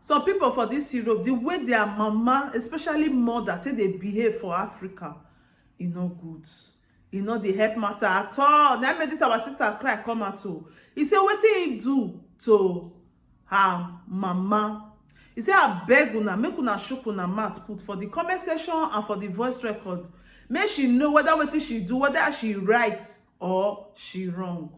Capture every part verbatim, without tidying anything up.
Some people for this Europe, the way their mama, especially mother, take dey behave for Africa, e no good. E no dey help matter at all. Na make this our sister cry come out o. E say wetin e do to her mama. E say abeg una, make una shook una mouth put for the comment section and for the voice record. Make she know whether wetin she do, whether she right or she wrong.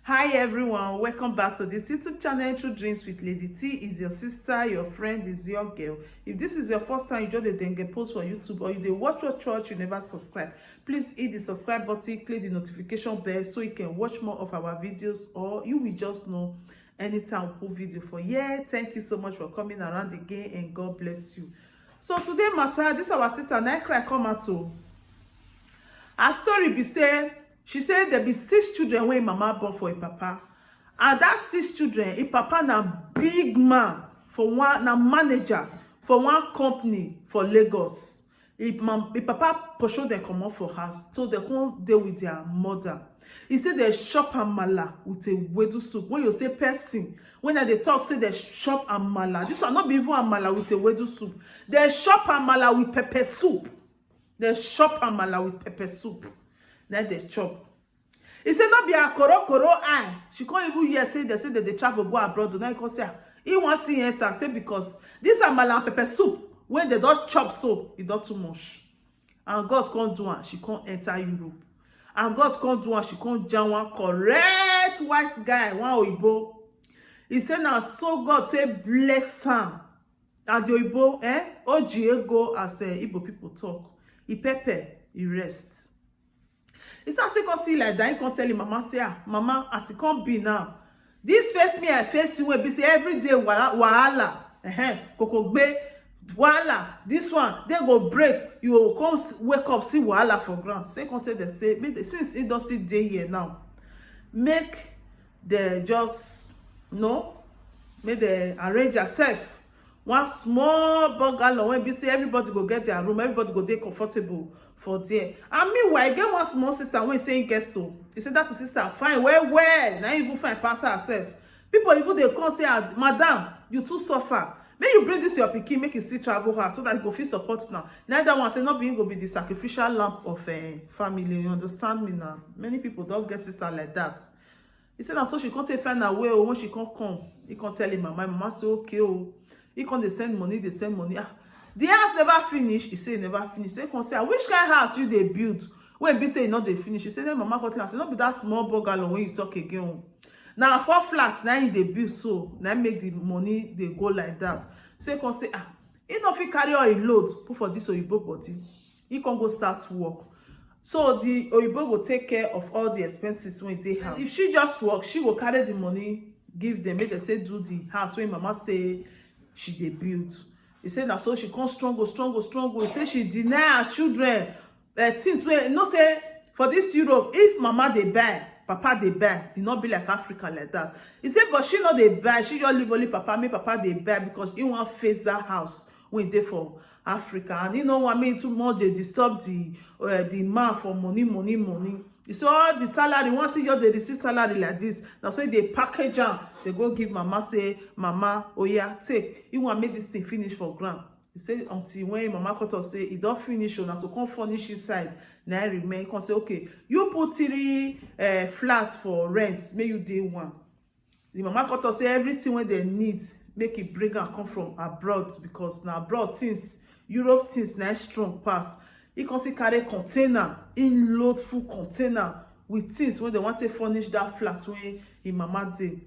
Hi everyone, welcome back to this YouTube channel, True Dreams with Lady T. Is your sister, your friend, is your girl. If this is your first time you just dey denge post for YouTube, or you dey watch your church, you never subscribe, please hit the subscribe button, click the notification bell so you can watch more of our videos, or you will just know anytime we put video for here. Thank you so much for coming around again, and God bless you. So today matter, this our sister na cry come out o. Her story be say, she say there be six children wey im mama born for im papa, and that six children, im papa na big man for one, na manager for one company for Lagos. Im mam-, im papa pursue dem comot for house, so dem come dey with their mother. E say dem chop amala with ewedu soup. When you say person, when I dey talk say dem chop amala, this one no be even amala with ewedu soup. Dem chop amala with pepper soup. Dem chop amala with pepper soup. Na dem chop. E say no be her koro koro eye. She come even hear say dem say dem dey travel go abroad. Now you come say, ah, he wan see enter. Say because this amala and pepper soup wey dem don chop so, e don too much. And God come do am, she come enter Europe. And God come do am, she come jam one correct white guy, one oyibo. E say na so God take bless am. And the oyibo, eh, oji ego, as, eh, Igbo people talk. E pepper, e rest. E say as e come see like that, e come tell im mama say, ah, mama, as e come be now, this face me I face you, wey be say every day wahala, wahala, eh, kokogbe, wahala, this one, dem go break, you go come s-, wake up, see wahala for ground. So e come tell dem say, make dem, since e don still dey here now, make dem just, no, make dem arrange herself. One small bungalow wey be say everybody go get their room, everybody go dey comfortable for there. And meanwhile, e get one small sister wey say e get to. E say that sister fine well well, na even fine pass herself. People even dey come say, ah, madam, you too suffer. Make you bring this your pikin, make you still travel her so that you go fit support now. Na that one say no be him go be the sacrificial lamb of, eh, family. You understand me now? Many people don get sister like that. E say na so she come take find her way o. When she come come, e come tell im mama. Im mama say okay o. E come dey send money, dey send money. Ah, the house never finish. E say e never finish. E come say, ah, which kind house you dey build wey be say e no dey finish? E say, then mama come tell am say no be that small bungalow wey you talk again o. Na four flats na im dey build, so na im make the money dey go like that. So e come say, ah, e no fit carry all im load put for this oyibo body. E come go start work. So the oyibo go take care of all the expenses wey dey house. If she just work, she go carry the money give them, make dem take do the house wey mama say she dey build. E say na so she come struggle, struggle, struggle. E say she deny her children, eh, things wey, you know say for this Europe, if mama dey buy, papa dey buy. E no be like Africa like that. E say but she no dey buy, she just leave only papa, make papa dey buy, because he wan face that house wey dey for Africa, and he no wan make too much dey disturb the, eh, the man for money, money, money. E say all the salary, once he just dey receive salary like this, na so he dey package am, dey go give mama, say, mama, oya, take. He wan make this thing finish for ground. E say until when mama come talk say e don finish o, na to come furnish inside na e remain. Come say, okay, you put three, eh, flat for rent, make you dey one. The mama come talk say everything wey dem need, make e bring am come from abroad, because na abroad things, Europe things na e strong pass. E come still carry container, e load full container with things wey dem wan take furnish that flat wey im mama dey.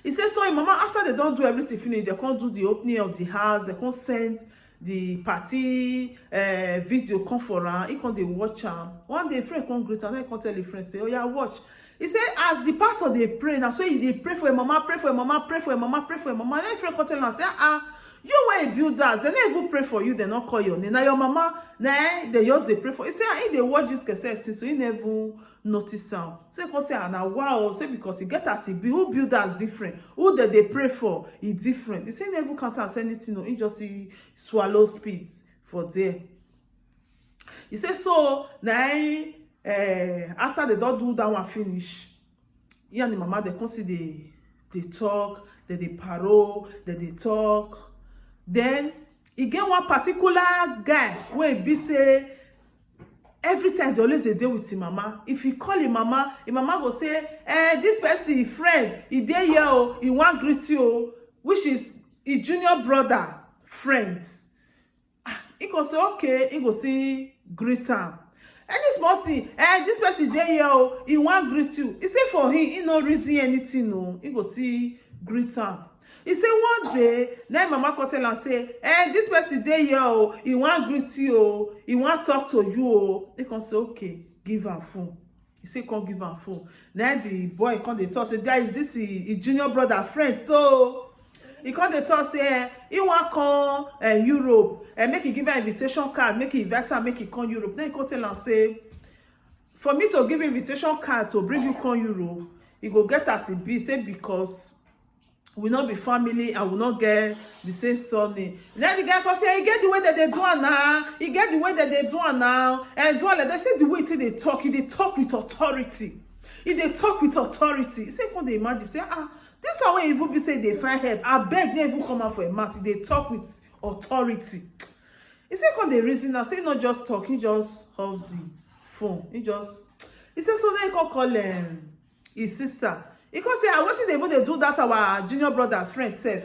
E say so im mama, after dem don do everything finish, dem come do the opening of the house, dem come send the party, eh, video come for am. E come dey watch am. One day, friend come greet am, na e come tell im friend say, oya, watch. E say as the pastor dey pray, na so e dey pray for im mama, pray for im mama, pray for im mama, pray for im mama. Na im friend come tell am say, ah, you wey build house, dem no even pray for you, dem no call your name. Na your mama, na, eh, dem just dey pray for. E say, ah, e dey watch this cassette since, so e never even notice am. Say e come say, ah, na wow. Say because e get as e be, who build house different, who dem dey pray for, e different. E say e never even count am as anything o. E just, e swallow spit for there. E say so na, eh, after dem don do that one finish, he and the mama, dem come still dey, dey talk, Dem dey parole, dem dey talk. Then e get one particular guy wey be say every time dey always dey dey with him mama. If he call him mama, him mama go say, "Eh, this person, him friend, he dey here o, he wan greet you o," which is his junior brother friend. He go say, "Okay," he go see greet am. Any small thing, "Eh, this person dey here o, he wan greet you." He say for him, he no reason anything o, he go see greet am. He say one day, na him mama come tell am say, "Eh, this person dey here o, he wan greet you o, he wan talk to you o." He come say, "Okay, give am phone." He say, "Come give am phone." Na the boy come dey talk say, "There is this him junior brother friend." So he come dey talk say, eh, he wan come, eh, Europe, and make he give am invitation card, make he invite am, make he come Europe. Then he come tell am say, "For me to give invitation card to bring you come Europe, e go get as e be, say because we no be family and we no get the same surname." Then the guy come say, "E get the way that they do am now. E get the way that they do am now." And do am like that. Say the way he dey talk, he dey talk with authority. He dey talk with authority. He say, come dey imagine, say, "Ah, this one wey even be say dey find help. Abeg, no even come out for a mouth." He dey talk with authority. He say, come dey reason now. Say, he no just talk. He just hold the phone. He just, he say, so then he come call, um, his sister. He come say, "Ah, wetin dey even dey do that our junior brother friend sef?"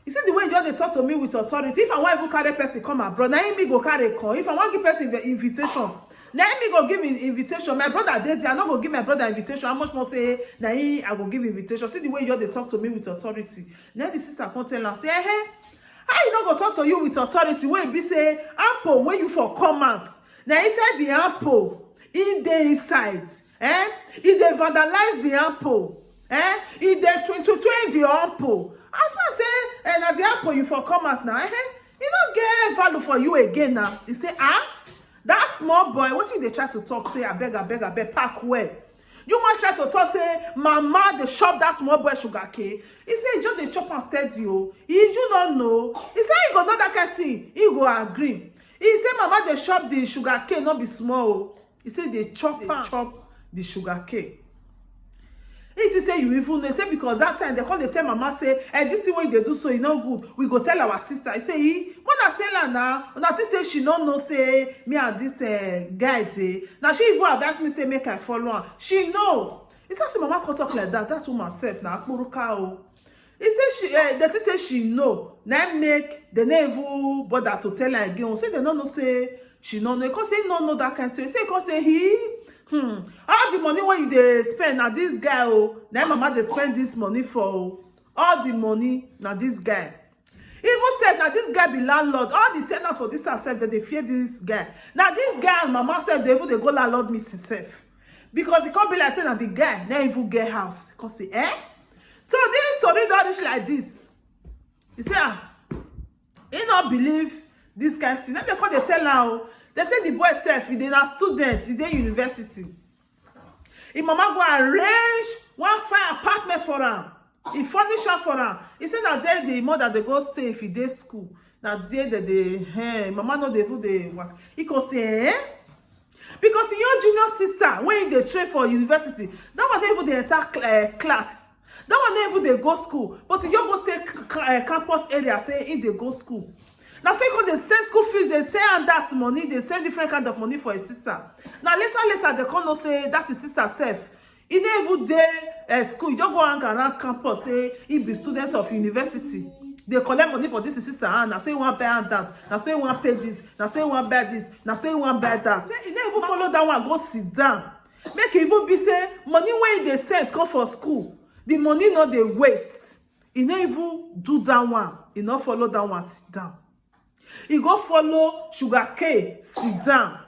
He say, "The way you just dey talk to me with authority, if I wan even carry person come abroad, na him me go carry come. If I wan give person invi-, invitation, na him me go give him invitation. My brother dey there, I no go give my brother invitation. How much more say na him I go give invitation? See the way you just dey talk to me with authority." Then the sister come tell am say, "Eh, eh, how he no go talk to you with authority wey be say ampo wey you for come out, na inside the ampo he dey inside, eh? He dey vandalize the ampo, eh? He dey twin twin twin the ampo." As far say, eh, na the ampo you for come out now, eh? He no get value for you again now." He say, "Ah, that small boy, wetin you dey try to talk? Say, abeg, abeg, abeg, pack well. You wan try to talk say mama dey chop that small boy sugar cane?" He say, "You just dey chop am steady o. You, you no know." He say, "You go know that kind thing. You go agree." He say, "Mama dey chop the sugar cane, no be small o." He say, "Dey chop am, chop the sugar cane." He think say you even know. He say, "Because that time they come dey tell mama say, eh, this thing wey you dey do so, e no good. We go tell our sister." He say, "He, when I tell her now, una think say she no know say me and this, eh, guy dey. Now she even advise me say make I follow am. She know." He say, "Mama come talk like that. That woman sef na akpuruka o." He say she, eh, they think say she know. Na make they no even bother to tell her again. Say they no know say she no know. He come say he no know that kind thing. He say, he come say he, hmm, all the money wey you dey spend na this guy o. Na mama dey spend this money for o. All the money na this guy. Even sef na this guy be landlord. All the tenant for this house sef, dem dey fear this guy. Na this guy and mama sef dey even dey go landlord meeting sef. Because e come be like say na the guy na even get house. He come say, eh? So this story don reach like this. You see, ah, he no believe this kind thing. Then they come dey tell am o. They say the boy sef, he dey na student, he dey university. Him mama go arrange one fine apartment for am. He furnish am for am. He say na there the mother dey go stay if he dey school. Na there they dey, eh, mama no dey even dey work. He come say, eh? Because him own junior sister, when he dey train for university, that one no even dey enter cl-, eh, class. That one no even dey go school. But he just go stay c-, c-, eh, campus area, say he dey go school. Na so he come dey send school fees, dey send am that money, dey send different kind of money for his sister. Na later, later, they come know say that his sister sef, he no even dey, eh, school. He just go hang around campus, say he be student of university. Dey collect money for this his sister hand. Na so he wan buy am that. Na so he wan pay this. Na so he wan buy this. Na so he wan buy that. Say he no even follow that one go sit down. Make e even be say money wey he dey send come for school, the money no dey waste. He no even do that one. He no follow that one sit down. He go follow sugar cane sit down.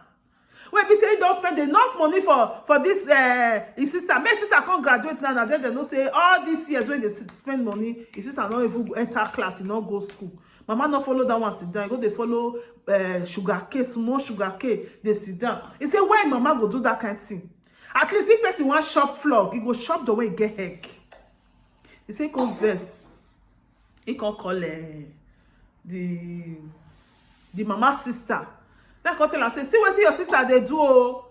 Wey be say he don spend enough money for, for this, eh, his sister. Make sister come graduate now. Na then they know say all these years when they s-, spend money, his sister no even enter class, he no go school. Mama no follow that one sit down. He go dey follow, eh, sugar cane, small sugar cane, dey sit down. He say, why mama go do that kind thing? At least if person wan chop flog, he go chop the way he get egg. He say, come vex. He come call, eh, the, the mama sister. Then come tell her say, see wetin your sister dey do o.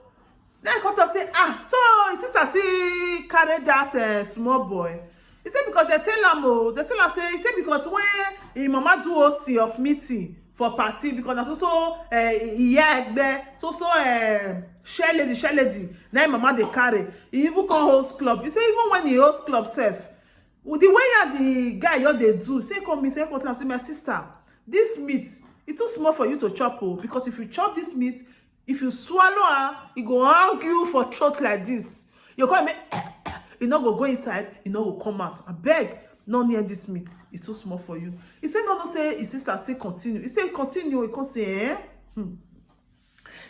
Then come talk say, ah, so his sister still carry that, eh, small boy. He say because they tell am, oh, they tell am say, he say because when him mama do hosting of meeting for party, because na so so, eh, iya egbe, so so, eh, share lady, share lady, na him mama dey carry. He even come host club. He say even when he host club sef, with the way ya the guy just dey do, say come, he say come tell am say, my sister, this meat, e too small for you to chop, oh, because if you chop this meat, if you swallow am, e go hang you for throat like this. You come make e no go go inside, e no go come out. Abeg, no near this meat, e too small for you. He say no, no, say his sister still continue. He say continue, he come say, eh? Hmm.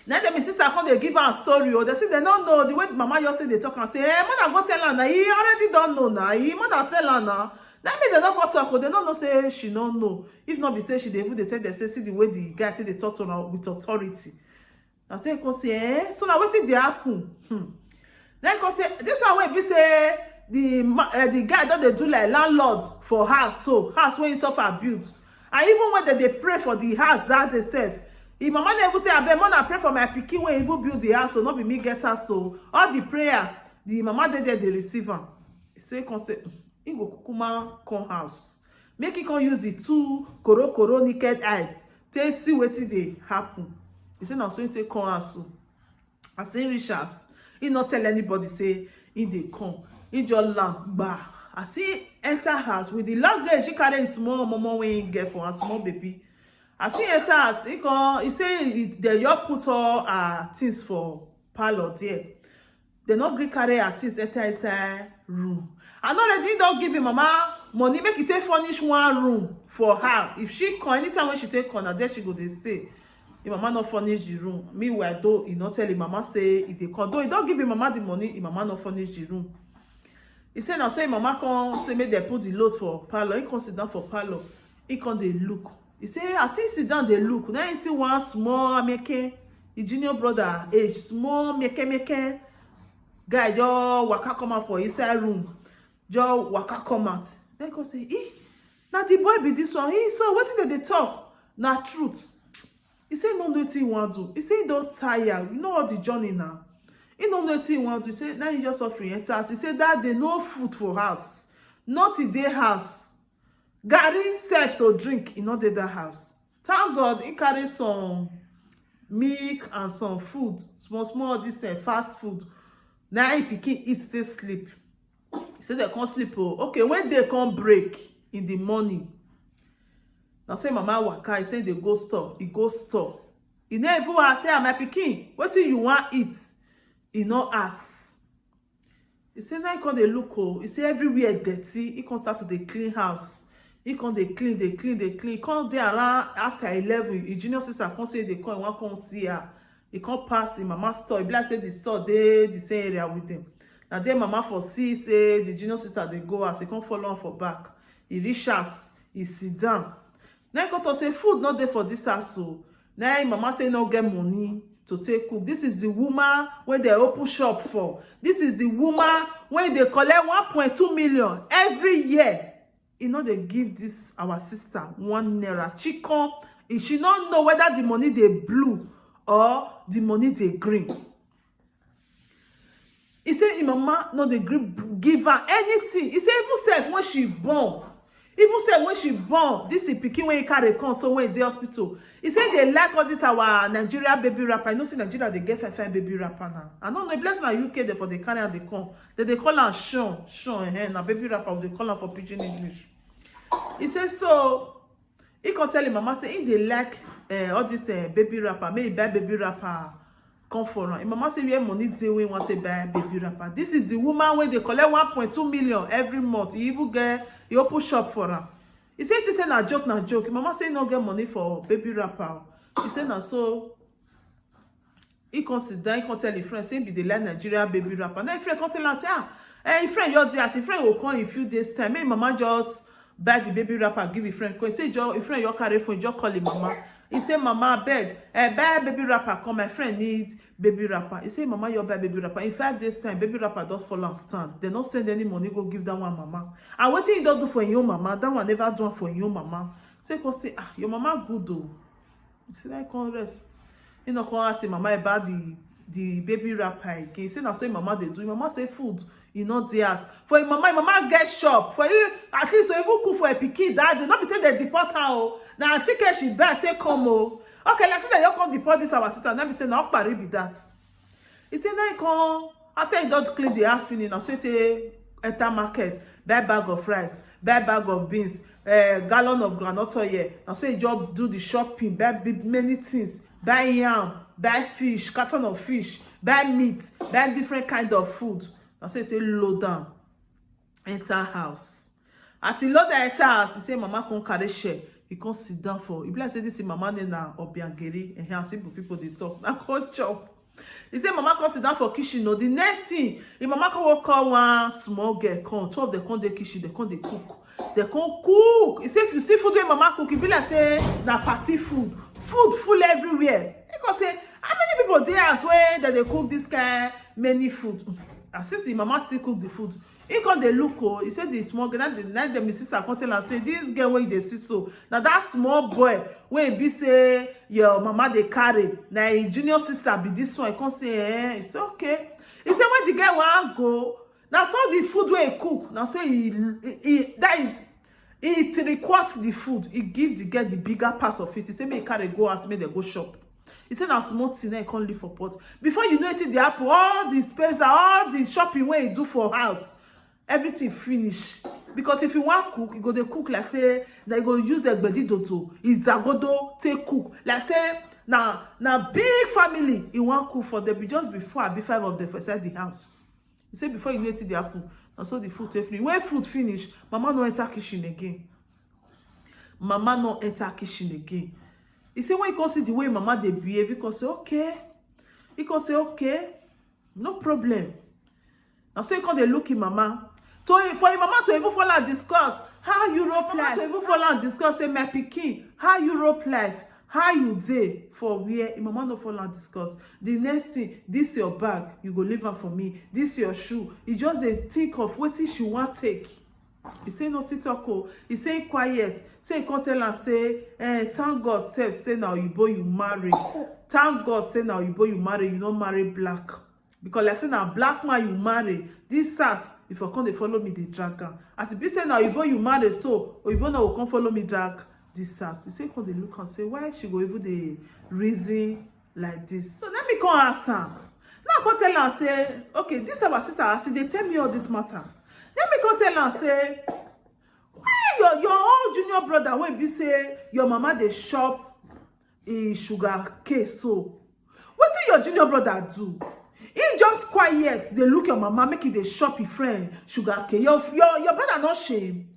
Na then his sister come dey give am story, oh. They say they no know the way the mama just say dey talk and say, eh, mother go tell her na, he already don know na, he mother tell her na. That mean they no come talk, oh, they no know say she no know. If not be say she dey even dey tell them say see the way the guy take dey talk to her with authority. Na say come say, eh, so na wetin dey happen? Hmm. Then come say this one wey be say the ma- uh, the guy don dey do like landlord for house, so house wey he suffer build, and even when dem dey pray for the house that day sef, him mama no even say, abeg, mona pray for my pikin wey even build the house, so no be me get house. So all the prayers, the mama dey there dey receive am. He say come say he go kukuma come house, make he come use the two koro koro naked eyes take see wetin dey happen. He say na so he take come house, so as he reach house, he no tell anybody say he dey come. He just land gba. As he enter house with the luggage, he carry him small momo wey he get for am, small baby. As he enter house, he come, he say he, they just put all her things for parlour there. They no gree carry her things enter inside room. And already he don give him mama money make he take furnish one room for her. If she come, anytime when she take come, na there she go dey stay. Him mama no furnish the room. Meanwhile, though, he no tell him mama say he dey come. Though he don give him mama the money, him mama no furnish the room. He say na so him mama come say make dem put the load for parlour. He come sit down for parlour. He come dey look. He say as he sit down dey look, na he see one small meke, his junior brother age, small meke meke guy just waka come out for inside room, just waka come out. Then he come say, eh, na the boy be this one. He, so wetin dem dey talk na truth? He say he no know wetin he wan do. He say he don tire. You know all the journey now. He no know wetin he wan do. He say na he just suffering enter house. He say that day no food for house. Nothing dey house. Garri sef to drink, e no dey that house. Thank God, he carry some milk and some food, small small, this, eh, fast food. Na him pikin eat, stay sleep. He say they come sleep, oh. Okay, when day come break in the morning, na so him mama waka, he say they go store, he go store. He no even ask say, ah, my pikin, wetin you wan eat? He no ask. He say na he come dey look, oh. He say everywhere dirty. He come start to dey clean house. He come dey clean, dey clean, dey clean. Come dey around after eleven, his junior sister come say they come, he wan come see her. He come pass him mama store. E be like say the store dey the same area with them. Na there mama for see say the junior sister dey go house. He come follow am for back. He reach house, he sit down. Na he come talk say food no dey for this house, so na him mama say no get money to take cook. This is the woman wey dey open shop for. This is the woman wey dey collect one point two million every year. He no dey give this our sister one naira. She come, if she no know whether the money dey blue or the money dey green. He say him mama no dey gree give am anything. He say even sef when she born, even sef when she born, this him pikin wey he carry come so when he dey hospital. He say they like all this our Nigeria baby wrapper. You know say Nigeria dey get fine fine baby wrapper now. I no know, bless na U K dey for dey carry am dey come. They dey call am Sean, Sean, eh, na baby wrapper we dey call am for pidgin English. He say so he come tell him mama say he dey like, eh, all this, eh, baby wrapper. Make he buy baby wrapper come for am. Him mama say where money dey wey he wan take buy baby wrapper? This is the woman wey dey collect one point two million every month. He even get, he open shop for am. He say he think say na joke, na joke. Him mama say he no get money for baby wrapper. He say na so he come sit down, he come tell him friend say he be dey like Nigeria baby wrapper. Now him friend come tell am say, ah, eh, him friend just dey, as him friend go come in few days time, make him mama just buy the baby wrapper give him friend. Come, he say just, him friend just carry phone, just call him mama. He say, mama, abeg, eh, buy baby wrapper come. My friend need baby wrapper. He say mama just buy baby wrapper. In five days time, baby wrapper don fall and stand. They no send any money go give that one mama. And wetin he don do for him own mama, that one never do am for him own mama. Say come say, ah, your mama good o. He say na he come rest. He no come ask him mama about the the baby wrapper again. He say na so him mama dey do. Him mama say food E no dey house. For im mama, im mama get shop. For you, at least to even cook for a pikin that day. No be say dem deport her o. Na ticket she buy take come o. Okay, like say dem just come deport this our sister. No be say na okpari be that. E say na im come, after e don clean the house finish, na so e take enter market, buy bag of rice, buy bag of beans, eh, gallon of groundnut oil. Na so e just do the shopping, buy big many things, buy yam, buy fish, carton of fish, buy meat, buy different kind of food. Na so e take load am enter house. As e load am enter house, e say mama come carry chair, e come sit down for. E be like say this im mama name na Obiageri. Eh, as Igbo people dey talk, na come chop. E say mama come sit down for kitchen o. The next thing, im mama come go call one small girl come. Two of dem come dey kitchen, dem come dey cook. Dem come cook. E say if you see food wey mama cook, e be like say na party food. Food full everywhere. E come say, how many people dey house wey dem dey cook this kind many food? And since im mama still cook the food, e come dey look o. E say the small girl, na the, na dem im sister come tell am say, this girl wey you dey see so, na that small boy wey e be say your mama dey carry, na im junior sister be this one. E come say, eh, e say okay. E say when the girl wan go, na so the food wey e cook, na so e, e, e, that is, e three quarter the food, e give the girl the bigger part of it. E say make e carry go house, make dem go shop. E say na small thing, na e come leave for pot. Before you know wetin dey happen, all the space, all the shopping wey e do for house, everything finish. Because if you wan cook, you go dey cook like say na you go use the gbedi dodo, izagodo take cook. Like say na, na big family e wan cook for them. Be just be four abi five of them for inside the house. E say before you know wetin dey happen, na so the food take finish. When food finish, mama no enter kitchen again. Mama no enter kitchen again. E say when e come see the way mama dey behave, e come say, okay. E come say, okay, no problem. Na so e come dey look im mama. To, for im mama to even follow am discuss how Europe life, to even follow am discuss say, my pikin, how Europe life, how you dey for where? Im mama no follow am discuss. The next thing, this your bag, you go leave am for me. This your shoe. E just dey think of wetin she wan take. E say no sit talk o. E say quiet. Say e come tell am say, eh, thank God sef say na oyibo you marry. Thank God say na oyibo you marry, you no marry black. Because like say na black man you marry, this sars, if you come dey follow me dey drag am. As e be say na oyibo you marry, so oyibo no go come follow me drag this sars. E say e come dey look am say why she go even dey reason like this. So let me come ask am. Now I come tell am say, okay, this our sister, as e dey tell me all this matter, let me come tell am say, why your, your own junior brother wey be say your mama dey shop e sugar case so? Wetin your junior brother do? He just quiet, dey look your mama, make e dey shop e friend sugar case. Your, your, your brother no shame?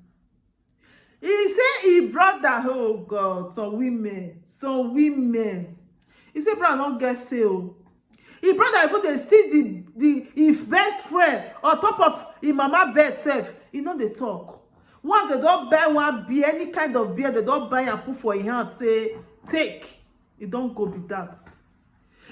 He say e brother, oh God, some women, some women. He say brother no get say o. E brother even dey see the, the, his best friend on top of him mama bed sef. E no dey talk. Once dem don buy one beer, any kind of beer, dem don buy am put for him hand, say, take. E don go be that.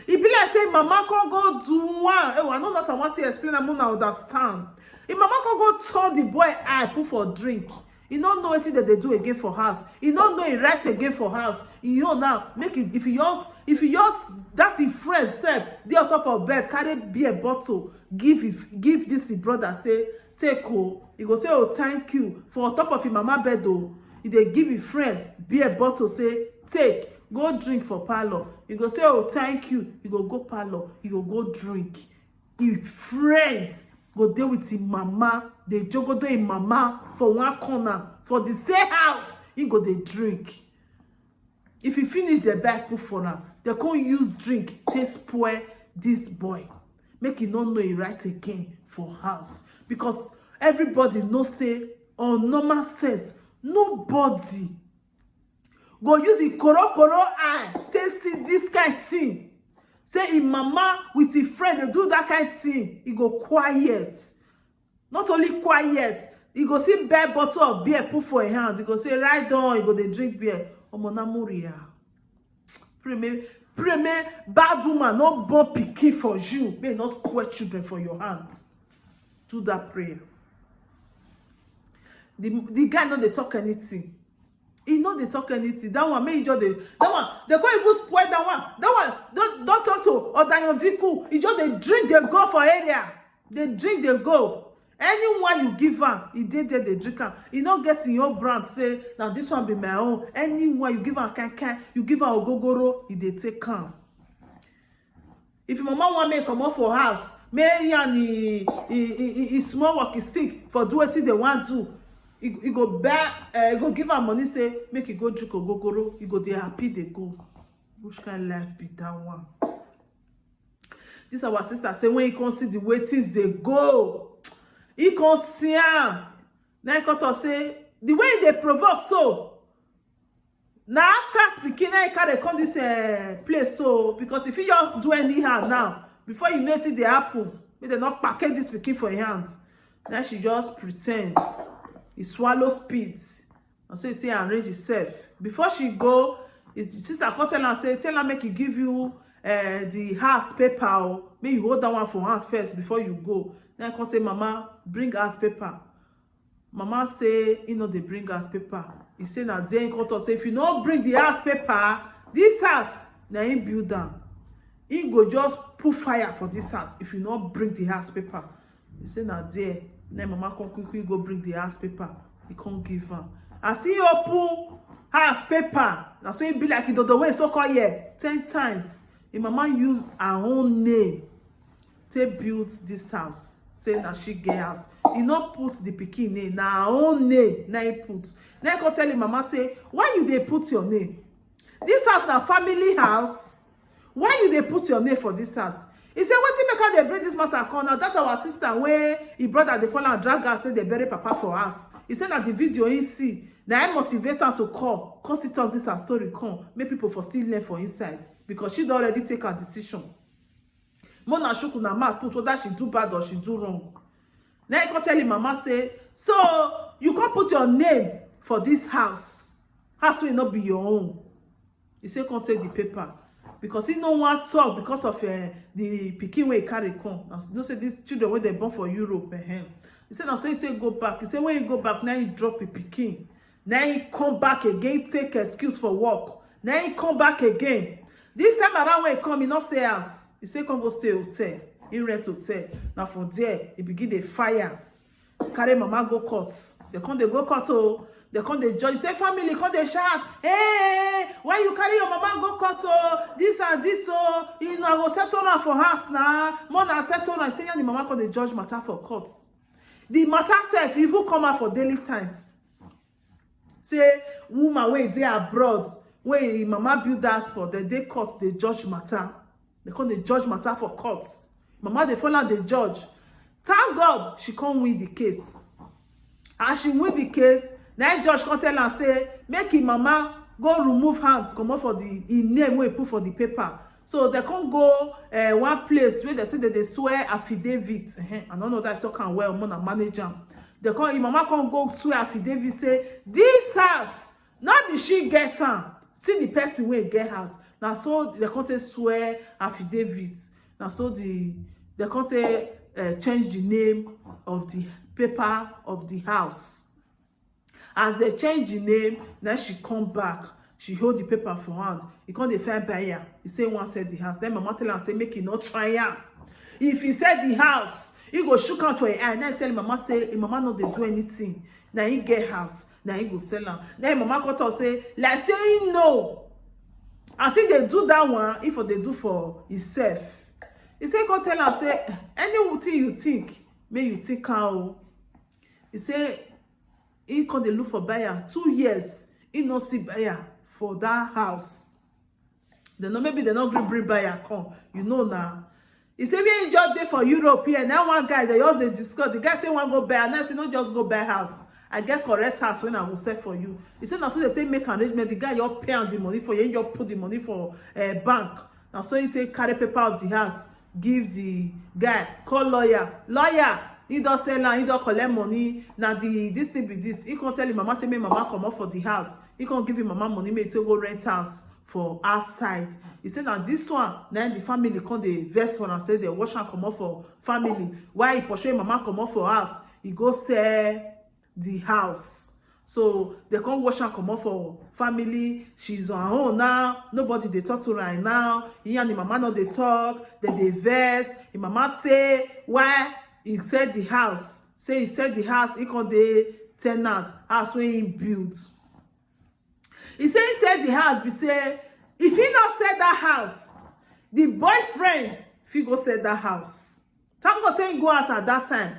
E be like say mama come go do one. Oh, I no know as I wan take explain am, una understand. Him mama come go turn the boy eye, put for drink. E no know wetin dem dey do again for house. E no know e right again for house. E own now, make e, if e just, if e just, that him friend sef dey on top of bed, carry beer bottle, give e, give this him brother, say, take o. E go say, oh, thank you. For on top of him mama bed o, e dey give him friend beer bottle, say, take, go drink for parlour. E go say, oh, thank you. E go go parlour, e go go drink. Him friend go dey with him mama, dey jogodo him mama for one corner for the same house. He go dey drink. If e finish, dem buy put for am. Dem come use drink take spoil this boy, make e no know e right again for house. Because everybody know say on normal sense, nobody go use e korokoro eye take see this kind thing. Say e mama with e friend dey do that kind thing, e go quiet. Not only quiet, e go see big bottle of beer put for him hand. E go say, right down, e go dey drink beer. Omo, na Moria. Pray me, pray me, bad woman no born pikin for you. May e no spoil children for your hands. Do that prayer. The, the guy no dey talk anything. E no dey talk anything. That one, make e just dey. That one, dem come even spoil that one. That one don, don turn to Odayan Diku. E just dey drink, dey go for area. Dey drink, dey go. Anyone you give am, e dey there dey drink am. E no get im own brand, say na this one be my own. Anyone you give am keke, you give am ogogoro, e dey take am. If your mama wan make comot for house, make he and he, he, he, he, he small walking stick for do wetin they wan do. He, he go buy, uh, he go give am money, say make he go drink ogogoro. He go dey happy dey go. Which kind life be that one? This our sister say when he come see the way things dey go, he come see am. Now he come talk say the way he dey provoke so, na Africa speaking, na he carry come this uh, place so, because if he just do anyhow now, before you know it, dey happen. Make dem not package this pikin for him hand. Now she just pretend. He swallow spit. And so he take arrange himself. Before she go, his sister come tell am say, tell am make he give you uh, the house paper. Oh. Make you hold that one for hand first before you go. Then come say, mama, bring house paper. Mama say he no dey bring house paper. He say na there he come talk say if you no bring the house paper, this house na him build am. He go just put fire for this house if you no bring the house paper. He say na there. Then mama come quickly go bring the house paper. He come give am. As he open house paper, na so he be like he dodo wey so call here ten times. Him mama use her own name take build this house, say na she get house. He no put the pikin name, na her own name na he put. Then he come tell him mama say, why you dey put your name? This house na family house. Why you dey put your name for this house? He say wetin make am dey bring this matter come now, that our sister wey him brother dey follow am drag her say dey bury papa for house. He say na the video he see na him motivate am to call come still talk this her story come make people for still learn for inside, because she don already take her decision. Mona Shuku na mouth put whether she do bad or she do wrong. Now he come tell him mama say, so you come put your name for this house, house wey no be your own. He say come take the paper because he no wan talk because of uh, the pikin wey he carry come. Now you know say these children wey dem born for Europe, uh, he say na so he take go back. He say when he go back, now he drop him pikin. Now he come back again, take excuse for work. Now he come back again. This time around when he come, he no stay house. He say come go stay hotel. He rent hotel. Now for there, he begin dey fire. Carry mama go court. They come dey go court oh. They come dey judge. Say family come dey shout, hey, why you carry your mama go court oh? This and this oh. You know I go settle am for house na. More na settle am. Say yeah, the mama come dey judge matter for court. The matter sef even come out for Daily Times. Say woman wey dey abroad, wey him mama build house for, dem dey court dey judge matter. They come dey judge matter for court. Mama dey follow am dey judge. Thank God she come win the case. As she win the case, na him judge come tell am say make him mama go remove hands comot for the him name wey he put for the paper. So they come go uh, one place where they say that they swear affidavit. Uh-huh. I don't know that talk am well, mona manage am. They come, him mama come go swear affidavit say this house no be she get am. See the person wey get house. Na so they come take swear affidavit. Na so the they come take uh, change the name of the paper of the house. As they change the name, then she come back. She hold the paper for hand. He come dey find buyer. He say he wan sell the house. Then mama tell am say make he no try am. If he sell the house, he go shook am for him eye. Now he tell him mama say him mama no dey do anything. Na he get house. Na he go sell am. Then him mama come talk say like say he know. As he dey do that one, he for dey do for himself. He say come tell am say anything you think, make you think am o. He say he come dey look for buyer two years, he no see buyer for that house. Dem no, maybe dem no gree bring buyer come, you know na. He say where he just dey for Europe here, na one guy dey just dey discuss. The guy say wan go buy, and I say no just go buy house. I get correct house wey I go sell for you. He say na so they take make arrangement. The guy just pay am the money for you, he just put the money for uh, bank. Na so he take carry paper of the house give the guy, call lawyer. Lawyer, he don sell am, he don collect money. Na the this thing be this. He come tell him mama say make mama comot for the house. He come give him mama money make he take go rent house for outside. He say na this one na the family come dey vex for am say they wash am comot for family. Why he pursue him mama comot for house? He go sell the house. So they come wash am comot for family. She's on her own now. Nobody dey talk to her now. He and the mama no dey talk. They dey vex. The mama say why he sell the house. Say he sell the house, he come dey tenant, house wey he build. He say he sell the house, be say if he not sell that house, the boyfriend fit go sell that house. Thank God say he go house at that time.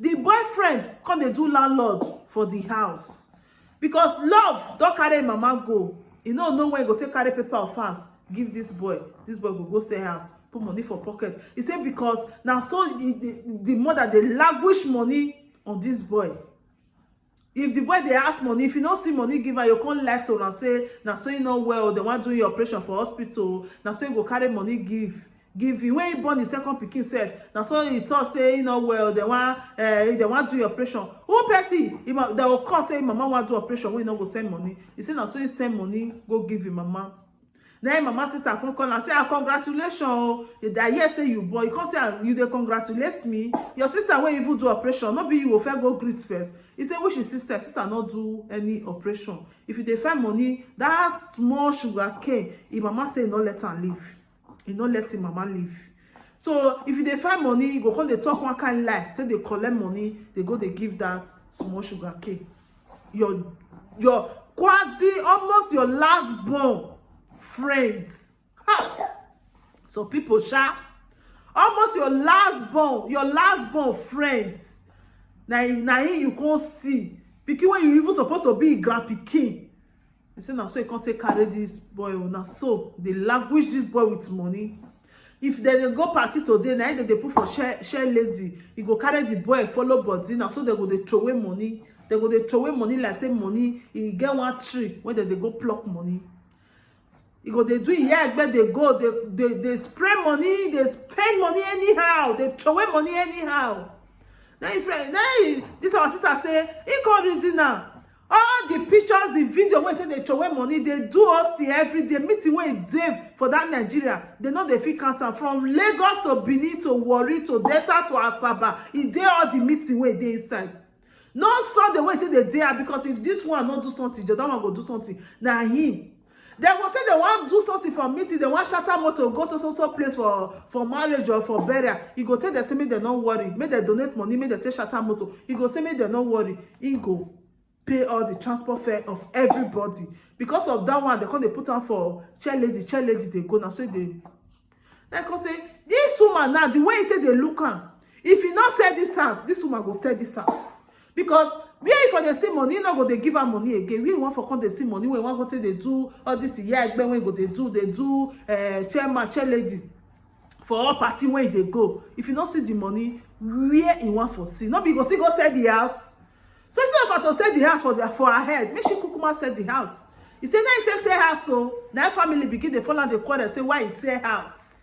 The boyfriend come dey do landlord for the house, because love don carry mama go. He no know when he go take carry paper of house give this boy. This boy go go sell house, put money for pocket. He say because na so the, the, the mother dey lavish money on this boy. If the boy dey ask money, if you no see money give am, you come lie to am say na so you no well, dem wan do your operation for hospital, na so you go carry money give give you. When he born his second pikin sef, na so he talk say he no well, dem wan eh, dem wan do your operation. Who person? He ma- Dem go call say mama wan do operation wey he no go send money. He say na so he send money go give him mama. Na him mama sister come call am say, "Ah, congratulations o. I hear say you born." He come say, "Ah, you dey congratulate me? Your sister wey even do operation, no be you go first go greet first?" He say, "Which his sister? Sister no do any operation." If you dey find money, that small sugar cane, him mama say he no let am leave. He no let him mama leave. So if you dey find money, you go come dey talk one kind lie, take dey collect money, dey go dey give that small sugar cane. Your your quasi, almost your last born friends. Ha! So people sha, almost your last born, your last born friends. Na na him you come see. Pikin wey you even supposed to be grand pikin. He say na so he come take carry this boy o. Na so dey lavish this boy with money. If dem dey go party today, na him dem dey put for share share lady. He go carry the boy follow body. Na so dem go dey throw away money. Dem go dey throw away money like say money. E get one tree wey dem dey go pluck money. He go dey do him hair, egbe dey go, dey dey dey spray money, dey spend money anyhow, dey throw away money anyhow. Na him friend, na him, this our sister say he come reason am. All the pictures, the video wey say dey throw away money, dey do us till every day. Meeting wey dey for that Nigeria, they no dey fit count am. From Lagos to Benin to Warri to Delta to Asaba, e dey all the meeting wey dey inside. No Sunday wey say dey dey am, because if this one no do something, the other one go do something. Na him. Dem go say dem wan do something for meeting, dem wan shatter motor, go so so so place for for marriage or for burial. E go tell dem say make dem no worry, make dem donate money, make dem take shatter motor. E go say make dem no worry. He go pay all the transport fare of everybody. Because of that one, dem come dey put am for chair lady, chair lady dey go. Na so e dey. Like I say, this woman now, the way he take dey look am, if he no sell this house, this woman go sell this house. Because where he for dey see money, he no go dey give her money again. Where he wan for come dey see money, wey he wan go take dey do all this yeye egbe wey he go dey do, dey do eh, chairman, chair lady for all party wey he dey go. If he no see the money, where he wan for see? No be he go still go sell the house? So instead of her to sell the house for their for her head, make she kukuma sell the house. He say na he take sell house o. Na him family begin dey follow am dey quarrel say why he sell house.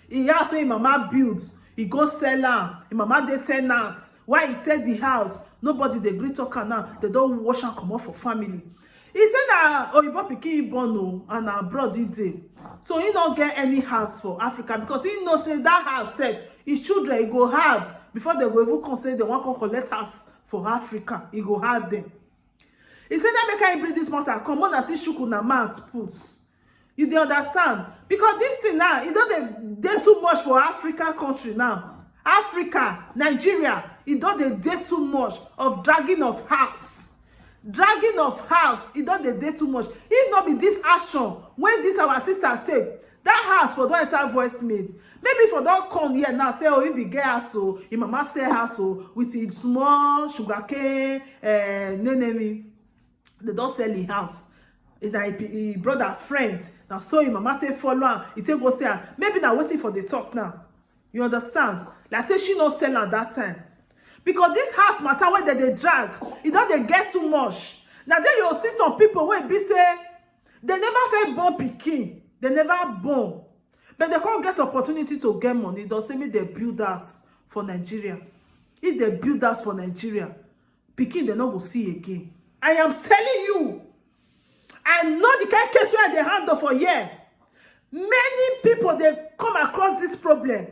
He house wey him mama build, he go sell am. Him mama dey tenant. Why he sell the house? Nobody dey gree talk am now. Dem don wash am comot for family. He say na oyibo pikin he born o, and na abroad he dey. So he no get any house for Africa, because he know say that house sef, his children, e go hard before dem go even come say dem wan come collect house for Africa. E go hard dem. He say that make I bring this matter come, una see shook una mouth put. You dey understand? Because this thing now, e don dey dey too much for Africa country now. Africa, Nigeria, e don dey dey too much of dragging of house. Dragging of house, e don dey dey too much. If no be this action wey this our sister take, that house for don enter voicemail. Maybe for don come here now say, oh, he be get house o, him mama sell house o, with him small sugarcane eh, nenemi. They don sell him house. Na him pi- him brother friend. Na so him mama take follow am. He take go say am. Maybe na wetin for dey talk now. You understand? Like say she no sell am that time. Because this house matter wey dem dey drag, e don dey get too much. Na there you see some people wey be say dem never fit born pikin, dem never born, but dem come get opportunity to get money. Dem say make dem build house for Nigeria. If dem build house for Nigeria, pikin dem no go see again. I am telling you, I know the kind case wey I dey handle for here. Many people dey come across this problem.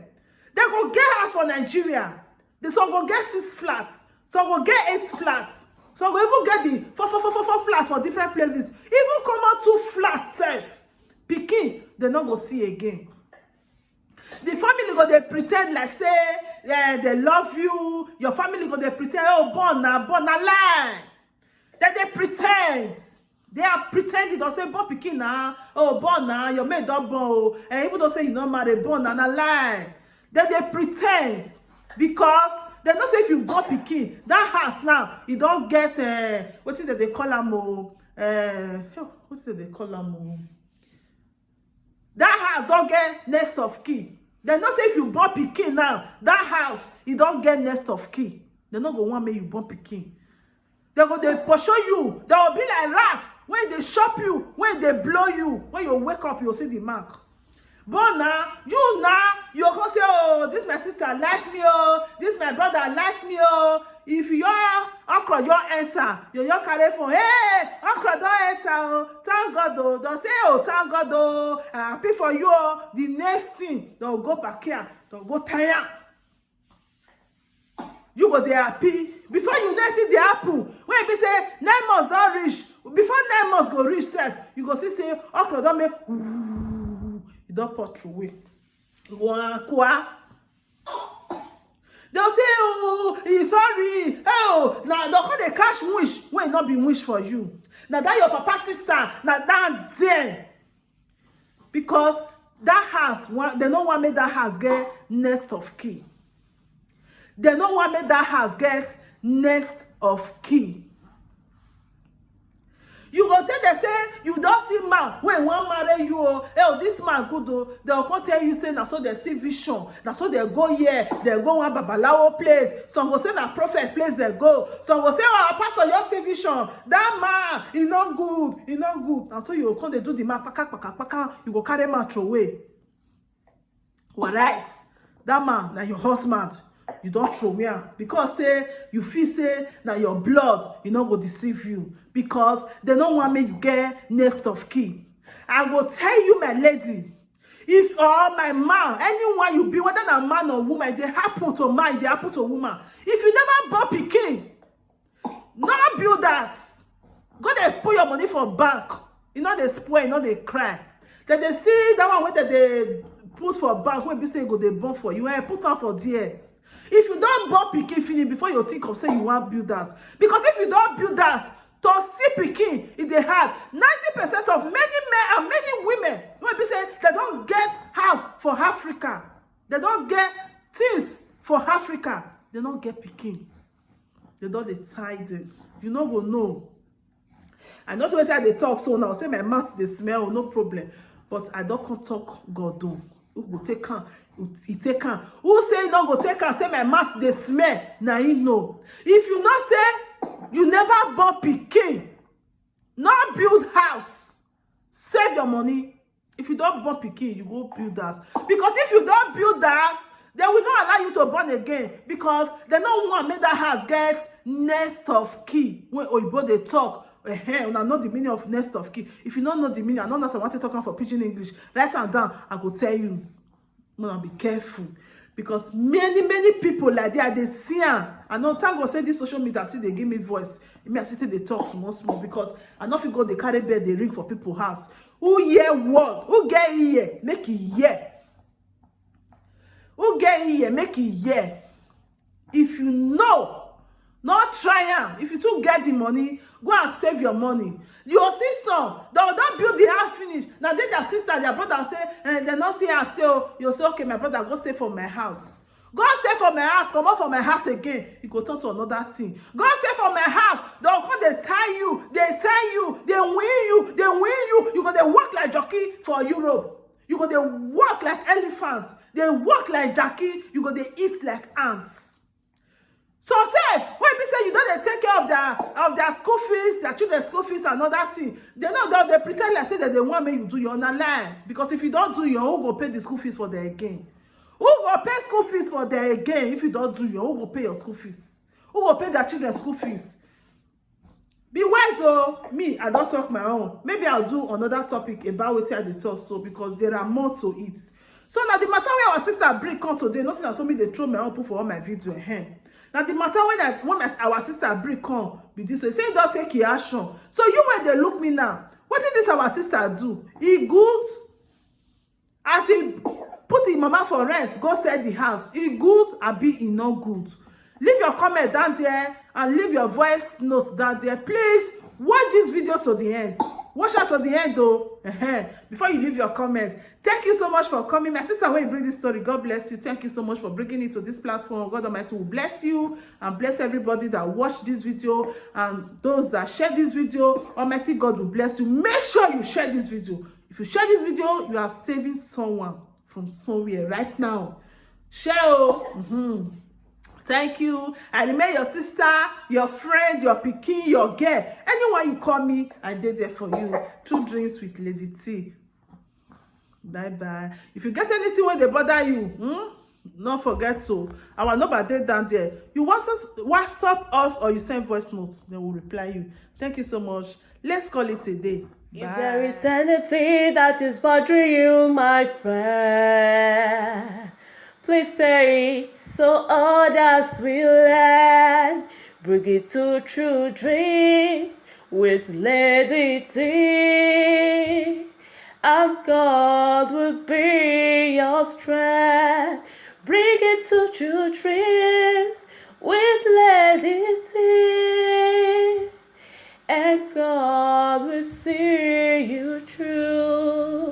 Dem go get house for Nigeria. Dem some go get six flats, some go get eight flats, some go even get the four four four four four flats for different places. Even come out two flats sef, pikin dem no go see again. The family go dey pretend like say They, they love you. Your family go dey pretend, "Oh, born na, born na." Lie. Then they pretend. They are pretending. They'll say, "Born pikin na. Oh, born na. Your mate don born." Oh. And even though say you not married, born na, na lie. Then they pretend. Because they know say if you born pikin, that house now, you don't get, uh, what is that they call am? Oh? Uh, what is that they call am? Oh? That house don't get next of key. They know say if you born pikin now, that house, you don't get next of key. They no go want make you born pikin. They go dey pursue you. They will be like rats when they shop you, when they blow you. When you wake up, you'll see the mark. But now, you now, you go say, "Oh, this my sister like me, oh, this my brother like me, oh." If your okra your enter, you your carry phone, "Hey, okra don enter, oh, thank God, oh." They'll say, "Oh, thank God, oh, I happy for you, oh." The next thing, they'll go back here, they'll go tire. You go dey happy. Before you know it, dey happen. When e be say nine months don reach, before nine months go reach sef, you go see say okra don make woo, e don pour through way. You go akwa. They'll say, "Oh, he's sorry." Oh, now they'll call the cash wish. When not be wish for you. Now that your papa sister, now that then. Because that house, wa- they no want make that house get next of key. They no want make that house get next of key. You go tell them say you don't see man when one marry you, oh, "Hey, oh, this man good, oh." They'll come tell you say, "Now so they see vision. Now so they go here, they go one babalawo place." Some go say na prophet place they go. Some go say, "Oh, pastor, you see vision. That man, he no good, he no good." And so you go come dey do the man, paka, paka, paka. You go carry man throw away. Whereas that man, na your husband, you don't throw me am. Because say, you feel say, na your blood, you no go deceive you. Because they no want make you get next of key. I go tell you, my lady, if, or my man, anyone you be, whether na man or woman, they happen to man, they happen to woman. If you never born pikin, no build house. Go dey put your money for bank. You know they spoil, you know they cry. Then they see that one wey they dey put for bank, wey be say go dey born for you. Eh, put am for there. If you don't born pikin finish before you think of say you want build house. Because if you don't build house, to see pikin, e dey hard. Ninety percent of many men and many women, wey be say they don't get house for Africa. They don't get things for Africa. They don't get pikin. They don't dey tie them. You no go know. I know say wetin I dey talk so now. Say my mouth dey smell, no problem. But I don't come talk God o. Who go take am? Who e take am? Who say e no go take am? Say my mouth dey smell. Na him know. If you know say you never born pikin, no build house. Save your money. If you don't born pikin, you go build house. Because if you don't build house, they will not allow you to born again. Because they no want make that house get next of key. When Oyibo dey talk, eh, una know the meaning of next of key. If you don't know the meaning, I don't know what to talk am for pidgin English. Write am down, I go tell you. Una be careful. Because many, many people like that, they see am. I know, thank God say this social media see they give me voice. Me, I still dey talk small, small because I no fit go dey carry bell dey ring for people house. Who hear word? Who get ear? Make e hear. Who get ear? Make e hear. If you know, no try am. If you too get the money, go and save your money. You go see some, they don build the house finish. Now then their sister, their brother say, eh, they no see house stay o. You say, "Okay, my brother, go stay for my house. Go stay for my house, comot for my house again." You go turn to another thing. "Go stay for my house." They go come dey tie you, they tie you, they win you, they win you. You go dey work like jockey for Europe. You go dey work like elephant, they work like jockey. You go dey eat like ants. So sef, when be say you don't take care of their, of their school fees, their children's school fees and other thing, they no, they, they pretend like say that they want make you do your own. Na lie. Because if you don't do your own, who go pay the school fees for them again? Who go pay school fees for them again? If you don't do your own, who go pay your school fees? Who go pay their children's school fees? Be wise o. Me, I don't talk my own. Maybe I'll do another topic about wetin I dey talk so, because there are more to it. So now the matter where our sister bring come today, no say na so me dey throw my own put for all my video. Eh. Now the matter when I, when my, our sister bring come be this way. Say don't take e action. So you wey dey look me now, what did this our sister do? E good? As e put im mama for rent, go sell the house. E good abi e no good? Leave your comment down there and leave your voice notes down there. Please watch this video to the end. Watch out to the end though. Before you leave your comments, thank you so much for coming. My sister, when you bring this story, God bless you. Thank you so much for bringing it to this platform. God Almighty will bless you and bless everybody that watch this video and those that share this video. Almighty God will bless you. Make sure you share this video. If you share this video, you are saving someone from somewhere right now. Share o. Mm-hmm. Thank you. I remain your sister, your friend, your pikin, your girl. Anyone you call me, I dey there for you. Two drinks with Lady T. Bye bye. If you get anything wey dey bother you, hmm? No forget to our number dey down there. You WhatsApp, WhatsApp us or you send voice notes, then we'll reply you. Thank you so much. Let's call it a day. If there is anything that is bothering you, my friend, please say it so others will learn. Bring it to True Dreams with Lady T, and God will be your strength. Bring it to True Dreams with Lady T, and God will see you through.